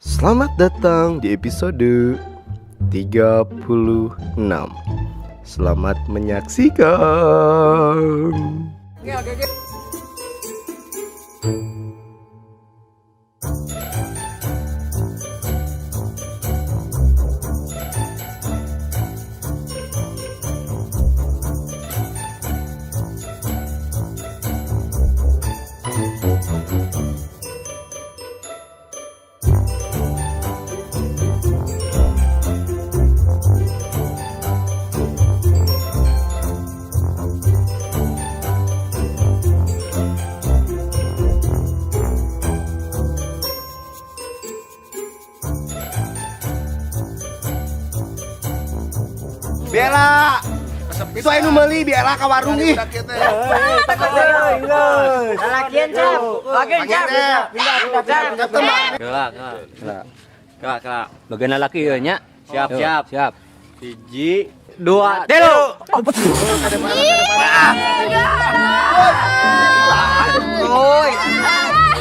Selamat datang di episode 36. Selamat menyaksikan. Oke. Bella, itu aya nu meuli Bella ka warung ih. Lakian cap, lakian cap. Kelak, kelak. Kelak, kelak. Bagian laki ieu nya. Siap, siap. Siap. Hiji, dua, tilu. Oi.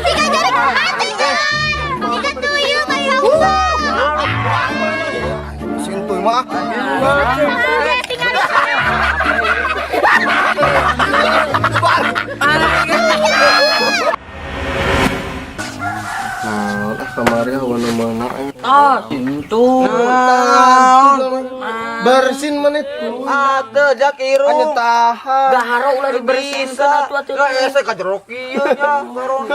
Tiga jari, tiga, tiga tuyul kayak Sintuy mah. Tinggal. Nah, ah kamari hawa nu mana. Ah, itu. Bersin menit. Atuh jak iru. Hanya tahan. Gaharo ulah dibersihin atuh atuh. Lah ese ka jero kieu nya karung.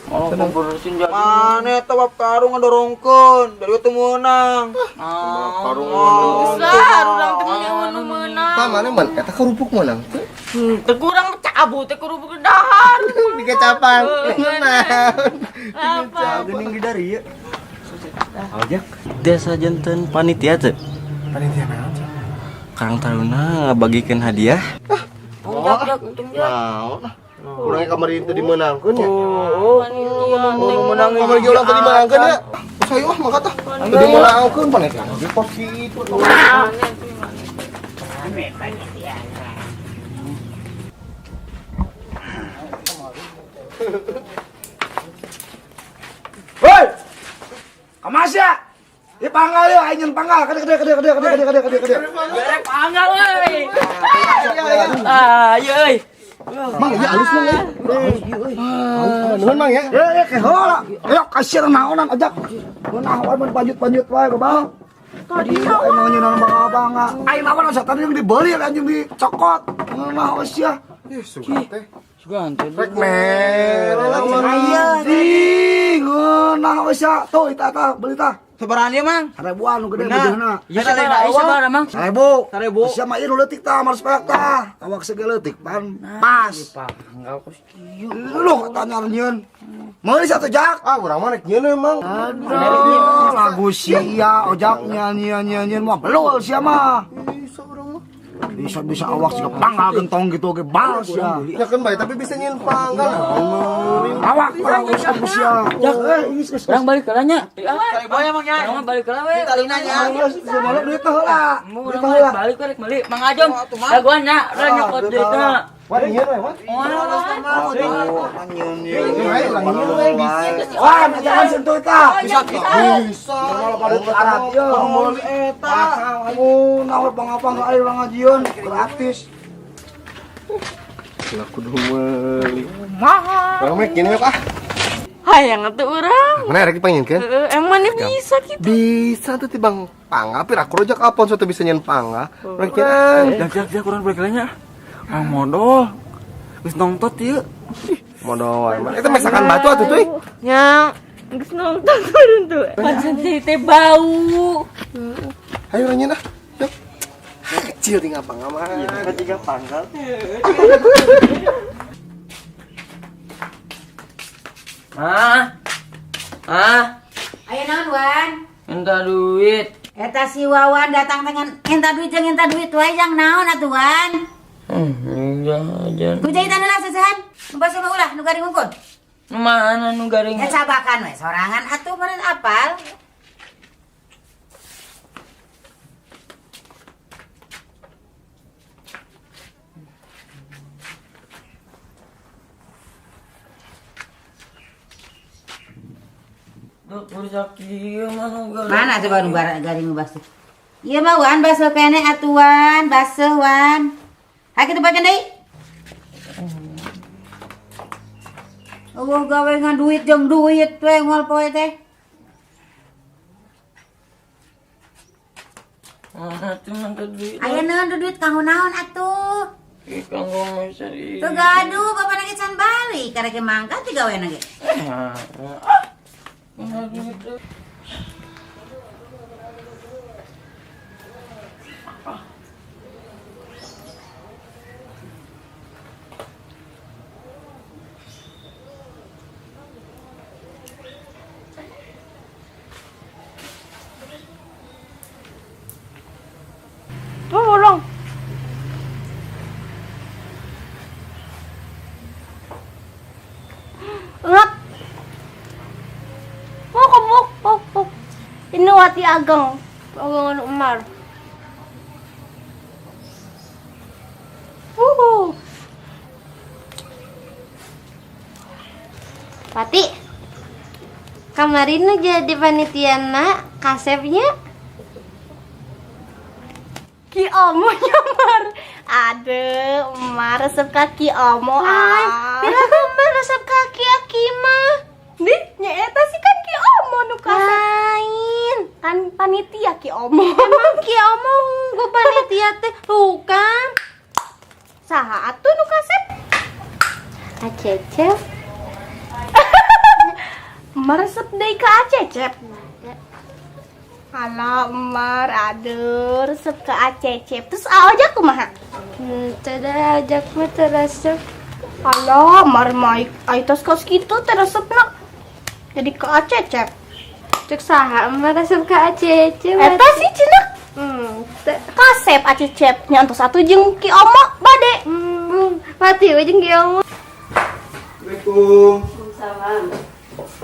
Oh, bersihin jadi. Mane teh bab karung ngadorongkeun dari teu meunang. Karung. Besar, urang teh meuni nu meunang. Tah mana man eta kerupuk meunang teu? Teu kurang cabut teh kerupuk dahar. Dikecapan. Meunang. Apa? Geuning di dari ieu. Ojek, desa janten panitia teu? Panitia naon? Karang Taruna ngabagikeun hadiah. Oh, jak, untung jak. Naon? Urang kamari teu dimeunangkeun ya. Panitia. Menang kamari ge urang teu dimeunangkeun ya. Sayo ah mangkat ah. Teu dimeunangkeun panitia. Di pos kitu. Woi. Kamasya. Ieu panggal yeuh, aing nyeun panggal. Kade kade kade kade kade kade kade kade. Gerek panggal euy. Ah, ieu euy. Mang ieu alus mang ya. Ah, nuhun mang ya. Eh, eh, ke heula. Ayo kasir naonan ajak. Meunah wae mun panjut-panjut wae babal. Tadi aing mah nyeun bangga-bangga. Aing mah asa tadi yang dibeli anjing dicokot. Ngeunah we sia. Ih, suka teh. Sugan teh. Rek mere lah Anjing, ngeunah we sia. Tuh eta tah beli tah. Sabaraha ieu Mang? Seribuan nu gede bejana. Ieu sabaraha, ieu sabaraha, Mang? 1000. 1000. Sia mah ieu nu leutik tah, maros peak tah. Awak sege leutik pan pas. Panggal kos kieu. Lu katanya nyieun. Meuli satu jak. Ah, urang mah rek nyieun emang. Aduh, lagu sia ojak nyanyi nyanyi nyanyi mah belul sia mah. Bisa urang mah. Bisa bisa awak siga panggal gentong gitu oge bal sia. Ya kan bae tapi bisa nyieun panggal. Awak urang geus kamu sia. Jak eh geus geus. Urang balik heula nya. Seribu ya Mang nya. Urang mah balik heula we. Talina nya. Geus geus duit teh heula. Urang Duit teh mah heula. balik we rek meuli. Mang Ajom, dagoan nya, urang nyokot duitna. Wah, nyieun we, wah. Nyieun nyieun. Wah, jangan sentuh tah. Bisa kitu. Bisa. Kalau pada karat ye. Eta. Oh, naon pangapang aing urang ngajieun gratis. Lah kudu meuli. Urang mah gini ah. Hayang atuh urang. Mana rek dipanggilkeun? Heeh, emang mana bisa gitu? Bisa tuh tibang panggal, pir aku rojak apa tuh bisa nyieun panggal. Rek nyieun. Jak jak jak urang balik heula nya. Urang modol. Geus nongtot ieu. Modal wae mah. Eta masakan batu atuh tuh. Nya, geus nonton turun tuh. Pancen teh bau. Ayo urang nyieun ah. Yuk. Kecil tinggal panggal mah. Tiga panggal. Ah. Ah, Ayo naon Wan? minta duit. Eta si Wawan datang dengan minta duit jeung minta duit wae yang naon atuh Wan? Jajan. Ku jahitan heula sesehan. Nu basuh mah ulah nu garing unggul. Mana nu garing? Ya cabakan we sorangan atuh meureun apal. Tuh, urus sakieu mah nu garing. Mana coba nu garing nu baseuh? Ieu mah Wan baseuh keneh atuh Wan, baseuh Wan. Hayu kitu baca deui. Eueuh gawe ngan duit jeung duit we ngol poe teh. Mana tuh mantap duit? Aya naon duit kanggo naon atuh? Ih, kanggo meser ieu. Teu gaduh bapak ge can balik karek mangkat digawe ge. Mana duit teh? Tolong. Ngap. Mau kebuk, oh. Ini Wati Ageng, Ageng Umar. Wuhu. Wati, kemarin jadi panitia nak kasepnya. Ki Omo nyamar. Aduh, Umar resep kaki Omo. Ah. Bila Umar resep kaki Aki mah. Nih, nyaeta sih kan Ki Omo nu kasep. Lain, kan panitia Ki Omo. Emang Ki Omo gue panitia teh bukan. Saha atuh nu kasep? Acecep. Umar resep deui ka Acecep. Alah, Umar, aduh, resep ke Acecep. Terus aja kumaha? Tidak ajak mah teresep. Alah, Umar mah ai tos kos kitu teresep nak. Jadi ke Acecep. Cek saha Umar resep ke Acecep. Eta sih cenah. Kasep Acecep nya entos atuh jeung Ki Omo bade. Mati we jeung Ki Omo. Assalamualaikum. Waalaikumsalam.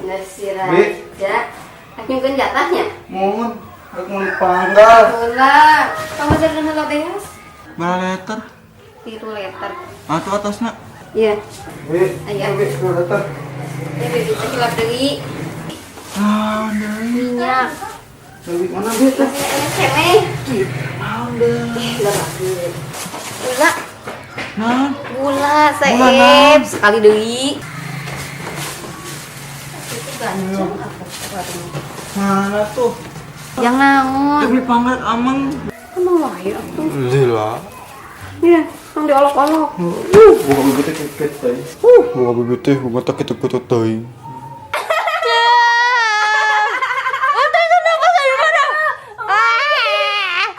Nasi raja. Nyungkeun jatahnya? Mohon, aku mau dipanggal. Ulah, kamu jangan heula beas. Berapa liter? 3 liter. Atuh atasna. Iya. Ayo. Bi, 2 liter. Ya bibi teh hilap deui. Ah, deui. Minyak. Deui mana bi teh? Cemeh. Naon deui? Gula. Naon? Gula saeb sekali deui. Mana tuh? Yang naon? Beli pangkat amang. Emang wae atuh. Lila. Iya, yang diolok-olok. Buka bibit teh keket teh. Buka bibit teh, buka teh kitu-kitu teh. Untung kenapa dari mana? Mar.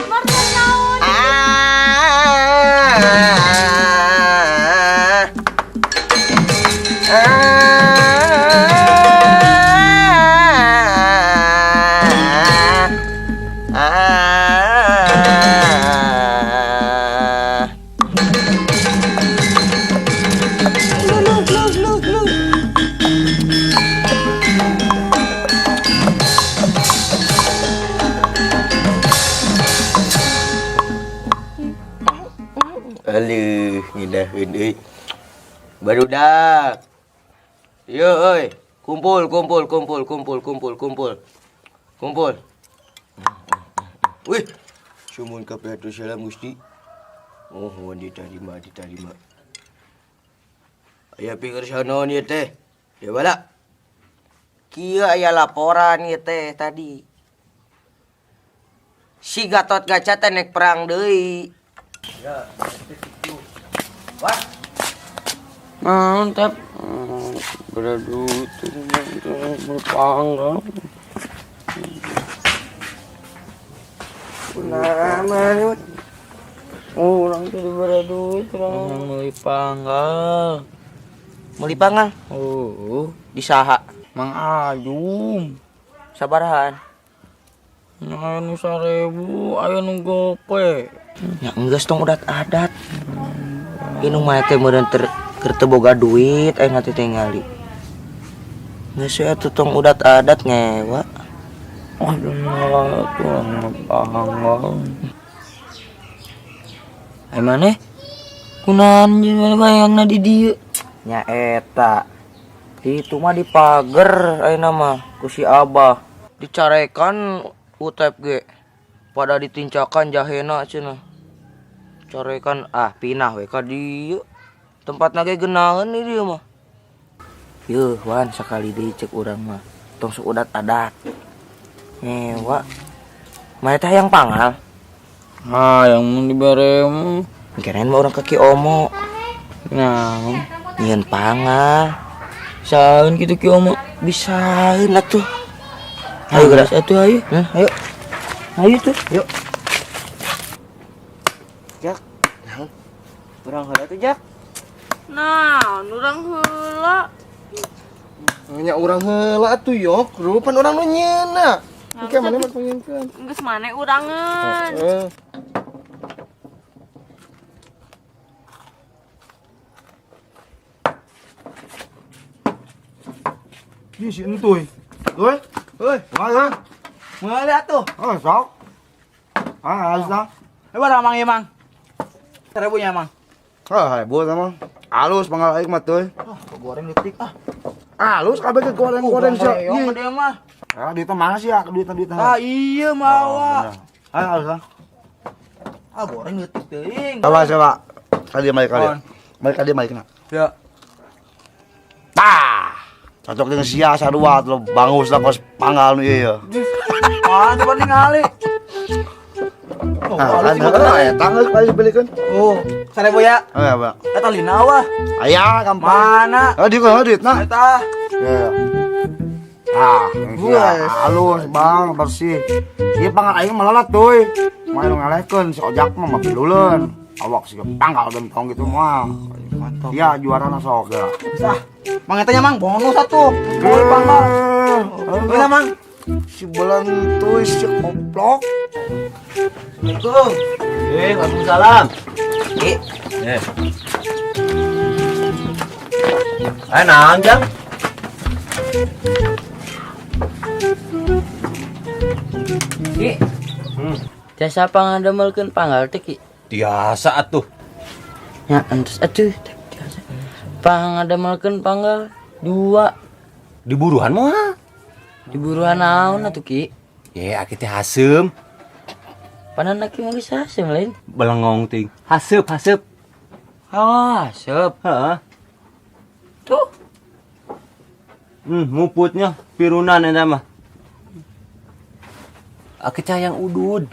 Mar naon? Aduh, ngidaheun euy. Barudak. Yo euy, kumpul kumpul kumpul kumpul kumpul kumpul. Kumpul. Wih, sumun kabeh atuh salam Gusti. Oh, diterima diterima. Aya pikir sono ieu teh. Ya bala. Kieu aya laporan ieu teh tadi. Si Gatot Kaca teh nek perang deui. Ya, wah. Mantap. Beradu tuh berpanggang. Nah, manut. Oh, orang tuh beradu orang meuli panggal. Meuli panggal? Oh, di saha? Mang Ajum. Sabarahan? Aya nu 1000, aya nu gope. Ya enggeus tong udat adat. Ini mah teh meureun keur teu boga duit aing teh tingali. Geus we atuh tong udat adat ngewa. Aduh, tuh panggal. Ai maneh? Kunaon jeung hayangna di dieu? Nya eta. Itu mah di pager ayeuna mah ku si Abah. Dicarekan Utep ge. Pada ditincakan jahena cenah. Carekan ah pinah we ka dieu. Tempatna ge geunaheun di dieu mah. Yeuh Wan sakali deui cek urang mah. Tong sok udat adat. Ngewa. Mah eta hayang pangal. Hayang mun dibere mah. Kirain mah urang ka Ki Omo. Naon? Nyieun pangal. Saeun kitu Ki Omo. Bisaeun atuh. Ayo geura atuh ayo. Ayo. Ayo tuh, yuk. Jak. Naon? Urang heula tuh, Jak. Nah, urang heula. Nya urang heula atuh yok, rupan urang nu nyieunna. Engke mana mah nyieunkeun. Geus mane urangeun. Heeh. Ih, si Entuy. Tuh, Heuy, kumaha? meuli atuh. Oh, sok. Ah, halus dah. Eh, barang mang ieu mang. 1000 nya mang. Ah, heboh sama. Halus panggal aing mah tuh. Ah, goreng leutik ah. Halus kabeh ge goreng-goreng sia. Goreng dia mah. Ah, duitnya mana sih ya? Duitnya. Ah, iya mawa. Ah, halus lah. Ah, goreng leutik teuing. Coba, coba. Kali mari kali. Mari kali mari kena. Ya. Tah. Cocok dengan sia sarua lo bangus lah kos panggal nu ieu. Mana coba ningali. Oh, Ah, kan heeh eta geus paling dibelikeun. Oh, 1000 ya. Oh, ya, Pak. Eta lina wah. Aya gampang. Mana? Oh, di kunaon duitna? Eta. Ya. Ah, iya, halus bang, bersih. Ieu panggal aing melelat tuh. Moal nu ngalehkeun si Ojak mah mapiluleun. Awak sih panggal gentong gitu mah. Mantap. Iya, juarana sok ya. Sah. Mang eta nya mang bonus atuh. Boleh panggal. Mana mang? Si belentuy si koplok. Assalamualaikum. Waalaikumsalam. Ki, Eh. Ayo naon, Jang? Ki. Jasa pangademelkeun panggal teh Ki. Biasa atuh. Ya, entus atuh. Biasa. Pangademelkeun panggal 2. Diburuhan mah. Diburuhan naon atuh Ki? Ye, aki teh haseum. Panan aki mah geus haseum lain. Belengong ting. Haseup, haseup. Ah, haseup. Heeh. Tuh. Muputnya pirunan eta mah. Aki teh hayang udud.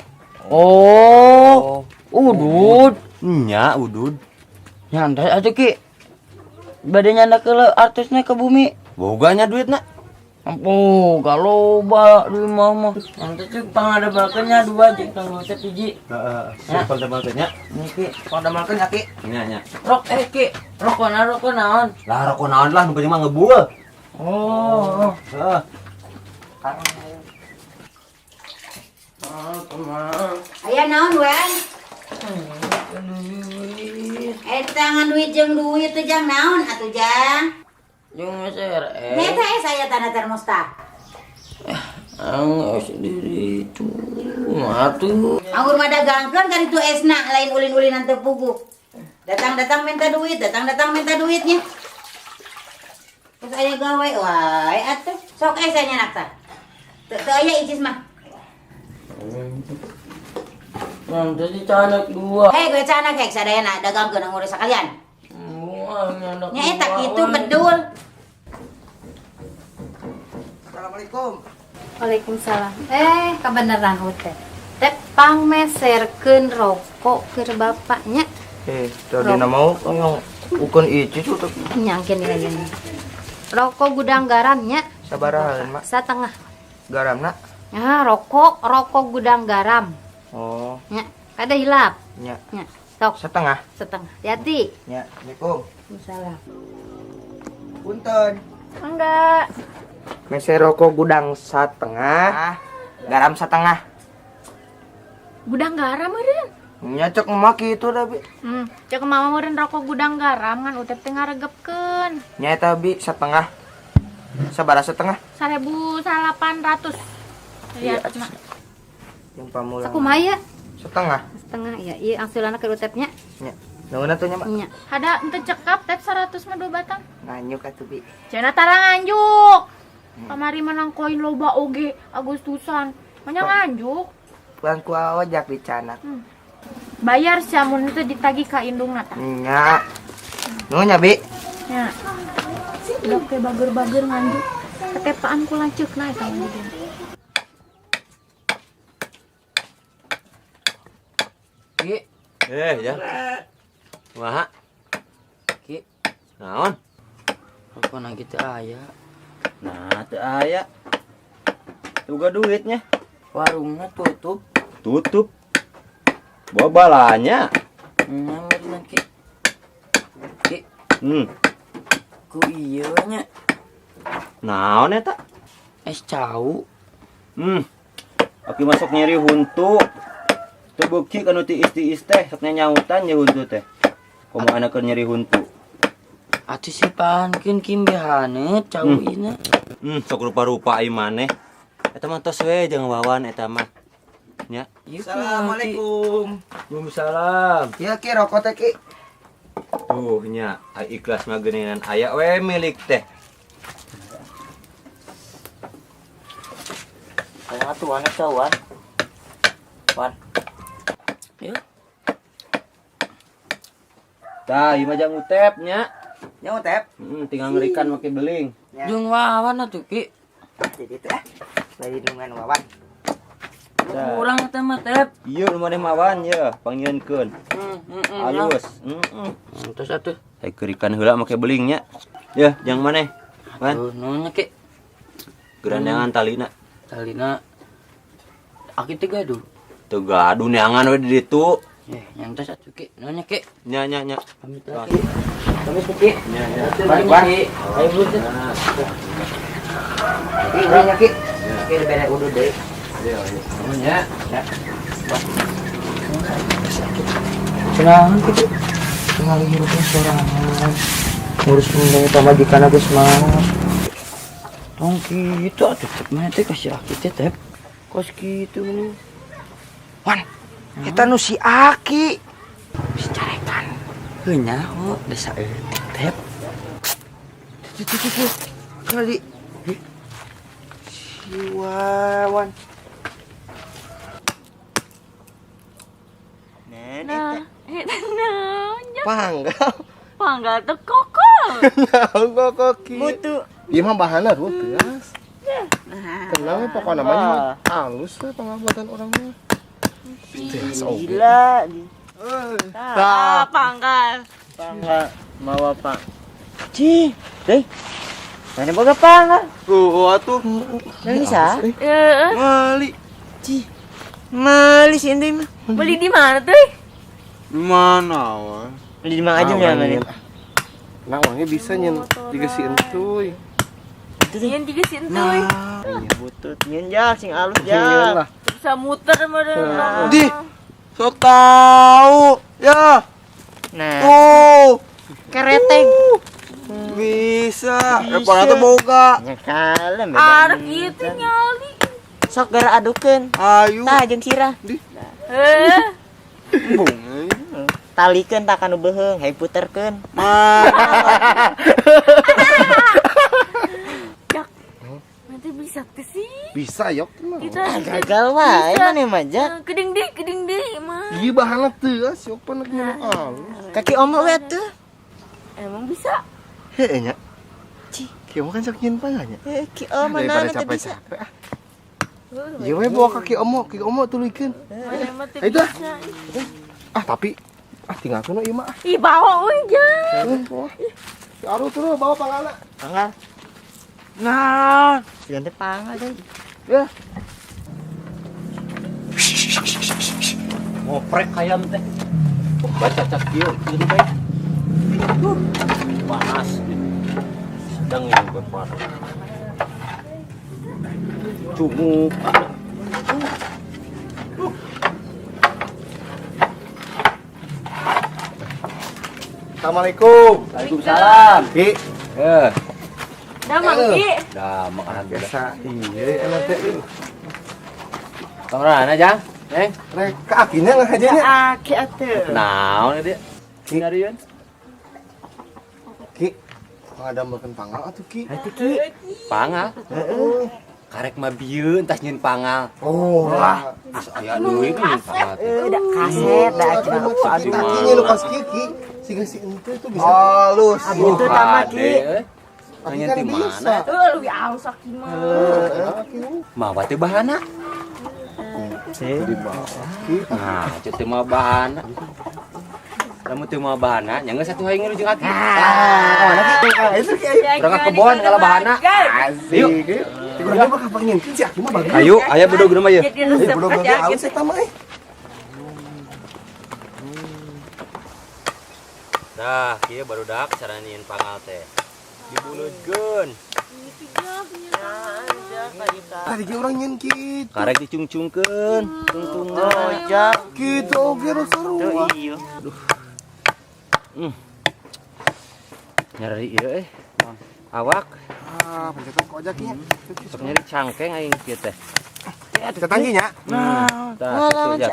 Oh, udud. Nya udud. Nyantai atuh Ki. Bade nyandak ke artisna ke bumi. Boganya duitna. Ampuh, galoba duit mama. Nanti tuh pangadamalkeunnya 2 jeung kang Ngotep hiji. Heeh, pangadamalkeun nya. Ini Ki, pangadamalkeun ya Ki. Nya nya. Rok Ki, rokona rokok naon? Lah rokok naon lah nu penting mah ngebul. Oh. Heeh. Aya naon Wan? Eta ngan duit jeung duit teh jang naon atuh jang? Jeung meser Eta es aya tanda termostat. Ang sendiri itu atuh. Anggur mah dagangkeun kan itu esna lain ulin-ulinan teu puguh. Datang-datang minta duit, datang-datang minta duitnya. Terus aya gawe wae atuh. Sok es aya nyanak tah. Teu aya icis mah. Nanti si canak 2. Hei, gue canak hek sadayana dagangkeun anggur sakalian. Nya eta kitu bedul. Assalamualaikum. Waalaikumsalam. Kebenaran Utep. Tep pangmeserkeun rokok keur bapaknya. Tadi nama mau yang bukan icis Utep. Nyangkeun ieu nya. Rokok gudang garamnya. Sabaraha, Mak? Satengah. Garamna? Ah, rokok gudang garam. Oh. Nya, kada hilap. Nya. Nya. Sok. Setengah. Setengah. Hati-hati. Nya, Assalamualaikum. Waalaikumsalam. Punten. Enggak. Meser rokok gudang setengah, garam setengah. Gudang garam meureun. Nya cek emak kitu da bi. Cek mama meureun rokok gudang garam ngan Utep teh ngaregepkeun. Nya eta bi setengah. Sabaraha setengah? 1.800. Iya, Iya, mak. Yang pamulang. Sakumaha ya? Setengah. Setengah ya. Iya, angsulanna ke Utepnya. Nya. Nuhun atuh nya, Mak. Nya. Hada henteu cekap tep 100 mah 2 batang. Nganjuk atuh, Bi. Cenah tara nganjuk. Kamari menang koin loba oge Agustusan. Manya nganjuk. Pulang ku ojak dicanak. Bayar sia mun teu ditagih ka indungna tah. Nya. Nuhun nya, Bi. Nya. Udah ke bager-bager nganjuk. Ketepaan ku lanceukna eta mah jadi. Ki. Ya. Kumaha? Ki. Naon? Rokona kitu aya. Nah, teu aya. Tuga duitnya. Warungnya tutup. Tutup. Bawa balanya. Nya meureun Ki. Ki. Ku ieu nya. Naon eta? Es cau. Aki masuk nyeri huntu. Teu beuki kanu tiis-tiis teh, sok nyautan nya huntu teh. Komo anak keur nyeri huntu. Atuh si pankeun kimbe haneut cau ieu. Sok rupa-rupa ai maneh. Eta mah tos we jeung Wawan eta mah. Nya. Assalamualaikum. Waalaikumsalam. Ieu Ki rokok teh Ki. Tuh nya, ai ikhlas mah geuningan aya we milik teh. Aya atuh wan eta wan. Wan. Ya. Tah, ieu mah jang utep nya. Nya utep. Tinggal ngerikan make beling. Jeung Wawan atuh Ki. Jadi teh lain nungan Wawan. Kurang teh mah tep. Ieu nu maneh mawan ye, pangieunkeun. Halus. Terus atuh. Hai kerikan heula make beling nya. Yeuh, jang maneh. Wan. Tuh, nuhun nya Ki. Gerandangan talina. Talina aki teh gaduh. Teu gaduh neangan we di ditu. Nyantos atuh Ki. Nuhun nya Ki. Nya nya nya. Pamit lah Ki. Pamit Ki. Nya nya. Balik Ki. Ayo buru teh. Ki, nuhun nya Ki. Ki dibere udud deui. Nuhun nya. Ya. Kunaon kitu? Tinggal hirupna sorangan. Ngurus pendeng pamajikan geus mah. Tong kitu atuh teh mah teh kasih aki teh teh. Kos kitu meuning. Wan, eta nu si Aki. Si carekan. Heuh nyaho desa eueuh teh. Tuh tuh tuh tuh. Kana di si Wawan. Nah, eta naon nya? Panggal. Panggal teh kokol. Naon kokol ki? Mutu. Ieu mah bahanna rupiah. Tenang we pokona mah nya halus we pangabuatan urang mah. Gila. Tah, panggal. Panggal mawa pak. Cih, deh. Mana boga panggal? Tuh atuh. Mana bisa? Heeh. Mali. Cih. Mali si ente mah. Beli di mana tuh? Di mana we? Beli di Mang Ajum ya mana? Nah, uangnya bisa nyen tiga si entuy. Nyen tiga si entuy. Nah, butut nyen jak sing alus Nyen lah. Bisa muter meureun. Di. Sok tahu ya. Nah. Tuh. Kereteng. Bisa. Pada teh boga. Nya kalem beda. Arek ieu teh nyali. Sok gara adukeun. Ayo. Tah jeung sirah. Di. Heuh. Embung. Talikeun tah kanu beuheung, hayu puterkeun. Mah. Jak. Nanti bisa teh sih. Bisa yok mah. Kita Gagal wae maneh mah jak. Keding deui mah. Ieu bahanna teu ah, siok pan lagi alus. Kaki omo we atuh. Emang bisa? Heuh nya. Cih, kieu mah kan sok nyeun panganya. Heuh, ki omo Daripada naon teh bisa. capek-capek ah. Ieu we bawa kaki omo, kaki omo tuluykeun. Mana mah teu Ayo dah. bisa. Ah, tapi ah tinggalkeun we ieu mah. Ih, bawa euy, Jang. Si Aru tuh bawa pangana. Panggal. Nah. Sigan teh panggal deui. Ya. Ngoprek hayam teh. Baca cak kieu kieu teh. Panas. Sedang ini berpanas. Cumuk. Assalamualaikum. Waalaikumsalam. Ki. Dah Mang Ki. Dah makan Biasa. Iya, enak teh. Kamana Jang? Neng. Rek ka akinya ngahajanya. Aki atuh. Naon ieu? Nyarieun. Ki, ngadamelkeun panggal atuh, Ki. Pangal. Karek mah bieu entas nyieun pangal. Oh lah. Geus aya deui nyieun pangal teh. Da kaset da cenah. Aduh, Ki nu kos kieu, Ki. Siga si ente tuh bisa. Halus. Itu tama, Ki. Aki Nanya kan di bisa. mana? Tuh leuwih alus aki mah. Mawa teh bahana. Di bawah. Nah, cek teu mawa bahana. Lamun teu mawa bahana, nya geus atuh hayang ngilu jeung aki. Ah, mana Ki? Ah, itu Ki. Urang ka kebon ngala bahana. Asik. Urang mah kapanggieunkeun si Aki mah bagus. Ayo, aya bedog mah ye. Jadi resep Bedog aja halus eta mah eh. Nah, kieu barudak cara nyieun pangal teh. Dibuleudkeun. Tadi ge urang nyieun kitu. Karek dicungcungkeun, tungtungna. Kitu oge nu sarua. Iya. Nyari ieu eh. Awak Ah, pencetan ku ojek nya. sok nyari cangkeng aing kieu teh. Pencetan Ki nya. Nah, tah kitu jak.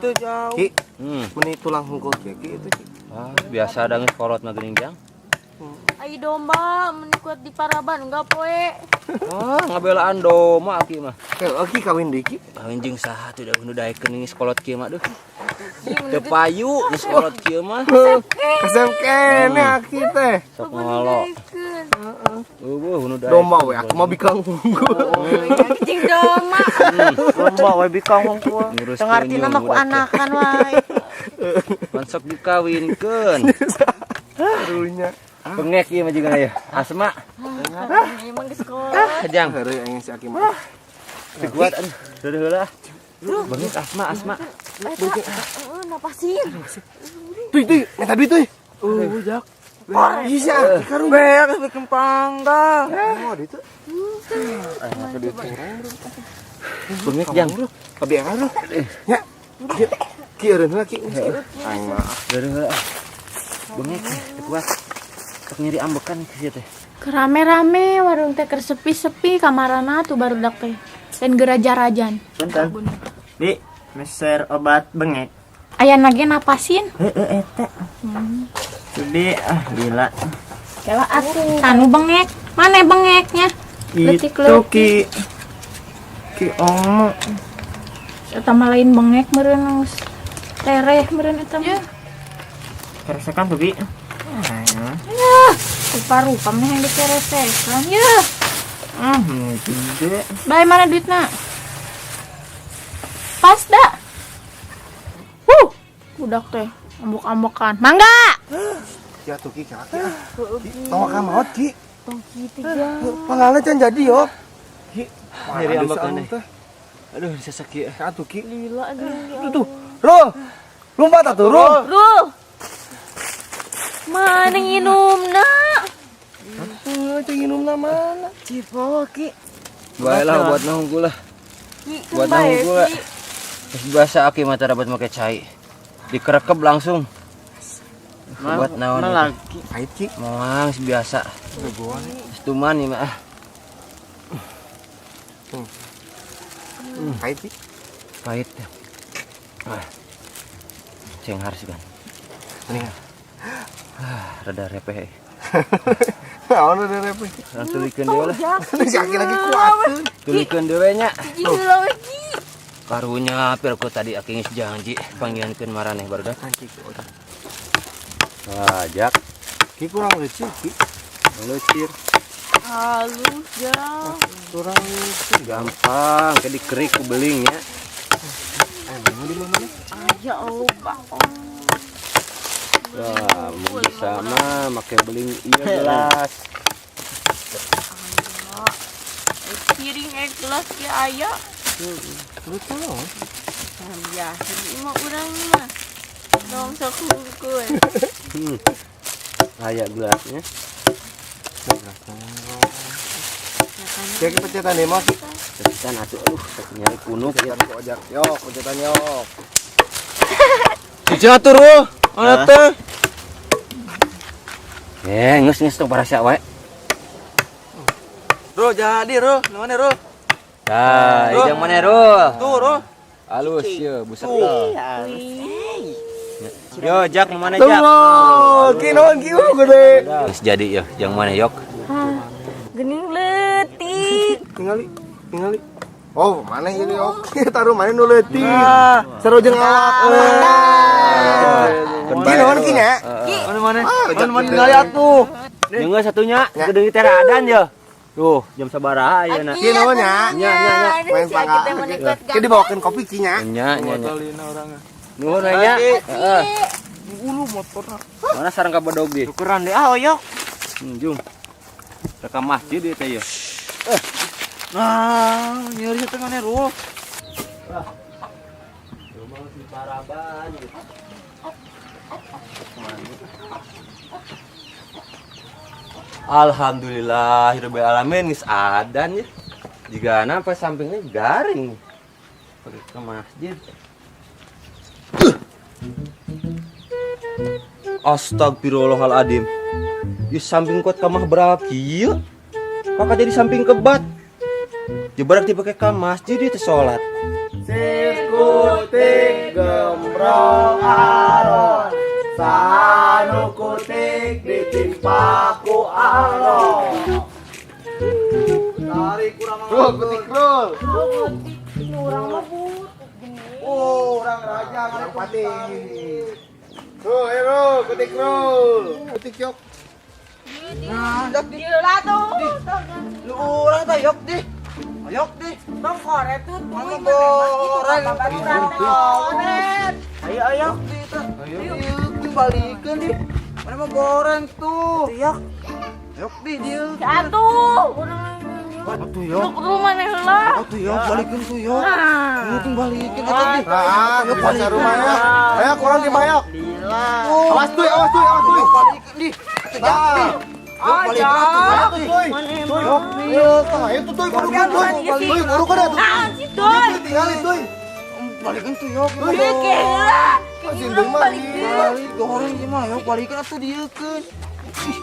Teu jauh. Ki, Hmm. meni tulang hungkul kieu Ki itu Ki. Ah, biasa da geus kolot mah geuning jang. Ai domba meni kuat di paraban enggak poe. Ah, ngabelaan domba aki mah. Heuh, Ki kawin deui Ki. Kawin jeung saha tuh da nu daekeun geus kolot kieu mah duh. Teu payu geus kolot kieu mah. Kasep keneh Aki teh. Sok ngolo. Eueuh nu daekeun. Domba we aku mah bikang hungkul. Jeung domba. Domba we bikang hungkul. Ngurus Teu ngartina mah ku anakan wae. Pan sok dikawinkeun. Karunya. Bengek ieu mah juga ya. Asma, Emang geus kolot. jang. Heureuy aing si Aki mah. Teu kuat aduh. Deuh heula. Bengek asma asma. Eta heeh napasin. Tuy tuy, minta duit tuy. Oh, jak. Bisa Aki karunya. Beak bikin panggal. Oh, duit tuh. Eh, make duit kurang. Bengek jang. Kebiaran lu. Ya. Ki, Ki eureun heula Ki. Aing mah. Deuh heula. Bengek teu kuat. Sok nyeri ambekan ke sieu teh. Kerame-rame warung teh keur sepi-sepi kamarana tuh barudak teh. Dan geraja-rajan. Punten. Bi, meser obat bengek. Aya nage napasin. Heeh eta. Bi, ah gila. Kela atuh. Tanu bengek. Mana bengeknya? Itu Leutik-leutik. Ki. Ki Omo. Eta mah lain bengek meureun geus tereh meureun eta mah. Keresekan tuh, Bi. Yah, rupa-rupa mah yang dikeresekan. Yah, Gede. bae mana duitna? Pas dah. Huh, budak teh ambok-ambokan. Mangga. Ya tuh Ki, Ki. Ah. Ki, tong ka maot Ki. Tong kitu jang. Pangalna can jadi yo. Ki, Nyeri ambekan teh. Aduh, sesek ieu. Atuh Ki. Lila geuning. Tuh tuh. Rul. Lompat atuh, Rul. Rul. Mana nginumna? Heuh, teu nginumna mana? Cipo Ki. Bae lah buat nunggu lah. Ki, Buat bae, nunggu lah. Ki. Terus biasa aki mah tara buat make cai. Dikerekep langsung. Buat naon? Mana itu? lagi? Pahit Ki. Moang biasa. Setuman nih mah. Pahit Ki. Pahit. Ah. Cenghar sih kan. Mendingan. Ah, rada repeh. Naon udah repeh. Urang tulikeun deui lah. Si Aki lagi kuateun. Tulikeun deui nya. Gila we, Ki. Karunya pir ku tadi aki geus janji panggihankeun maraneh barudak. Ki Ki. Wah, jak. Ki kurang leucir Ki. Leucir. Halus jang. Kurang leucir. Gampang, ke dikerik ku beling ya. Emang di mana? Ya Allah, Pak. Wah, mun bisa mah make beling ieu gelas. Piring gelas ki aya. Terus naon? Ya, ini mah urang mah. Dong sok hungkul. Aya gelasnya. Ki Aki pencetan deh mah Ki. Pencetan atuh aduh, sok nyari punuk ya. Pencetan ku ojak. Yok, pencetan yok. Cicing atuh, Rul. Mana teh? Eh, geus geus tong parasea wae. Rul, jadi, Rul. Nu mana, Rul? Tah, ijang mana, Rul? Tuh, Rul. Halus ye, buset. Wih. Yo, Jak, mana Jak? Tunggu, ki naon ki gede. Geus jadi ya, yang mana yok? Geuning leutik. Tingali, tingali. Oh, mana ini oke, taruh mana nu leutik. Seru jeung awak. Ki naon ki nya? Mana mana? Mana mana ningali atuh. Jeung satunya geudeung teh adan ya. Tuh, jam sabaraha ayeuna? Ki naon nya? Nya nya nya. Main pangga. Ki dibawakeun kopi ki nya. Nya nya nya. Nuhun we nya. Heeh. Ulu motorna. Mana sareng ka bedog di? Tukeran deh ah oyok. Jung. Rekam masjid ieu teh ya. Nah, nyeri teh mana ruh. Alhamdulillah, rabbil alamin geus adan ya. Jigana sampai sampingnya garing. Pergi ke masjid. Astagfirullahaladzim. Di samping kuat kamah berapa kieu? Kakak jadi samping kebat. Jebarak dipakai ke masjid itu sholat. Sirkutik gembrong aron Sanu kutik ditimpa ku aron. Tarik kurang Rul, kutik rul. Urang mah but. Oh, orang raja Orang pati. Rul, ayo rul, kutik rul. Kutik yok. Gila tuh. Lu urang teh yok di. Yok di. Bang koret tuh Mana goreng? Koret. Ayo ayo di teh. Ayo balikeun di. Mana mah goreng tuh. Yok. Yok di dieu. Atuh, urang Atuh yok. lu mana heula? Atuh yok balikeun tuh yok. Lu balikeun eta di. Ah, di pasar rumah ya. Ayo kurang di mayok. Awas tuh, awas tuh, awas tuh. Balikeun di. Atuh jak di. Yok balikeun atuh jak di. Tuh, tuh, tuh, ayo tuh, tuh, kudu tuh, tuh, kudu kudu tuh. Naon sih tuh? Tinggalin tuh. Balikeun tuh yok. Ieu ke heula. Sindung mah. Balik goreng ieu mah yok balikeun atuh dieukeun. Ih,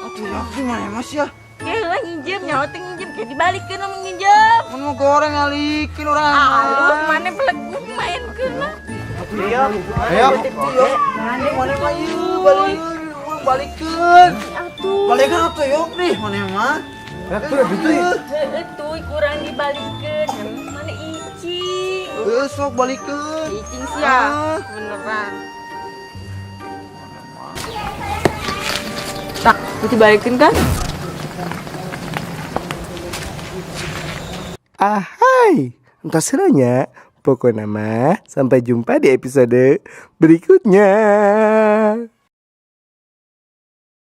atuh yok di mana mas ya? Ke heula nginjem nyawa teh nginjem ke dibalikeun mah nginjem. Mun mau goreng ngalikeun urang. Alus mana beleguk mainkeun mah. Ayo. Mana mana mah ieu balikeun urang balikeun. Atuh. Balikeun atuh yok nih mana mah. Tuh, tuh. Heeh tuh kurang dibalikeun. Mana icing. Heuh sok balikeun. Icing sia. Beneran. Tak, itu dibalikin kan? Ahai, entah serunya. Pokoknya mah sampai jumpa di episode berikutnya.